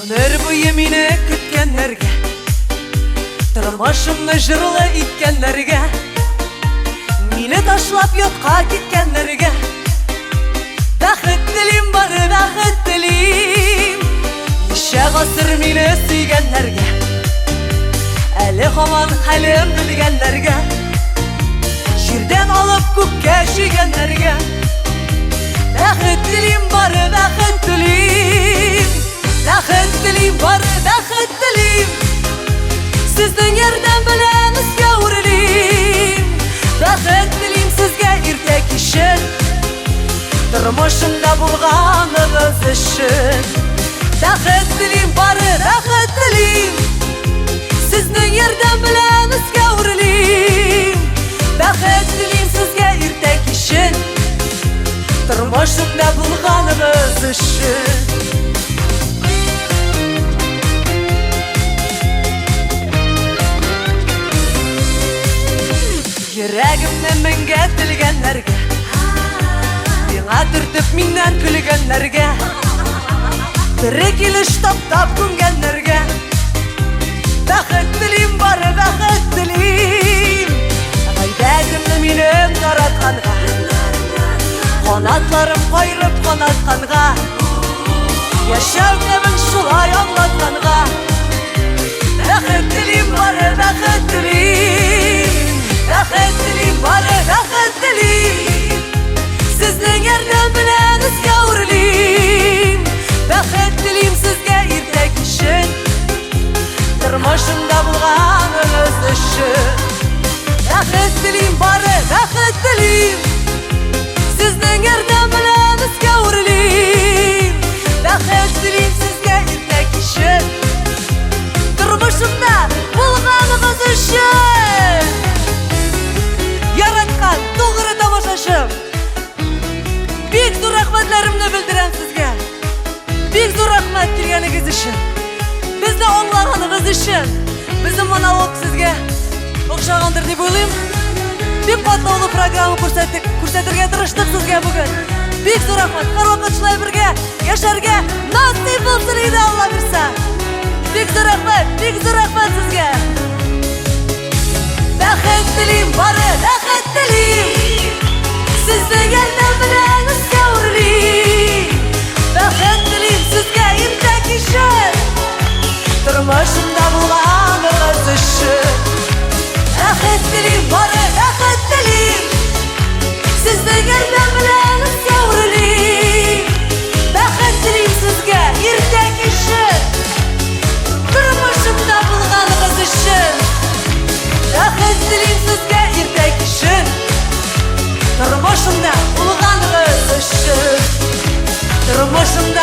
Гомер буе мине көткәннәргә, тормышымны җырлы иткәннәргә, мине ташлап ятка киткәннәргә бәхет телим, бары бәхет телим. Ничә гасыр мине сөйгәннәргә, әле һаман хәлем белгәннәргә, җирдән алып күккә чөйгәннәргә бәхет телим, бары бәхет телим. Бәхет телим, бары бәхет телим. Сезнең ярдәм белән өскә үрлим. Бәхет телим сезгә иртә кичен, тормышымда булганыгыз өчен. Бәхет телим, бары бәхет телим. Сезнең ярдәм белән өскә үрлим. Бәхет телим сезгә иртә кичен, тормышымда булганыгыз өчен. Йөрәгемне меңгә телгәннәргә, миңа төртеп миннән көлгәннәргә, тере килеш таптап күмгәннәргә бәхет телим, бары бәхет телим. Гайбәтемне минем таратканга, канатларым кайрып канатканга, яшәү тәмен шулай аңлатканга бәхет телим, бары бәхет телим. Бәхет телим, бары бәхет телим. Сезнең ярдәм белән өскә үрлим. Бәхет телим сезгә иртә кичен, тормышымда булганыгыз өчен. Бәхет телим, бары бәхет телим. Сезнең ярдәм белән өскә үрлим. Бәхет телим сезгә иртә кичен, тормышымда булганыгыз өчен. Яраткан тугры тамашачым, бик зур рәхмәтләремне белдерәм сезгә. Бик зур рәхмәт килгәнегез өчен. Безне аңлаганыгыз өчен. Безнең монолог сезгә охшагандыр дип уйлыйм. Бик катлаулы программа күрсәттек, күрсәтергә тырыштык сезгә бүген. Бик зур рәхмәт. Һәрвакыт шулай бергә яшәргә насыйп булсын иде, Алла бирсә. Бик зур рәхмәт, бик зур рәхмәт сезгә. Бәхет телим, бары бәхет телим. Сезнең ярдәм белән өскә үрлим. Бәхет телим сезгә иртә кичен, тормышымда булганыгыз өчен. Бәхет телим, бары бәхет телим. Сезнең ярдәм белән өскә үрлим. Бәхет телим сезгә иртә кичен, тормышымда булганыгыз өчен. Бәхет телим сезгә иртә кичен, тормышымда булганыгыз өчен. Тормышымда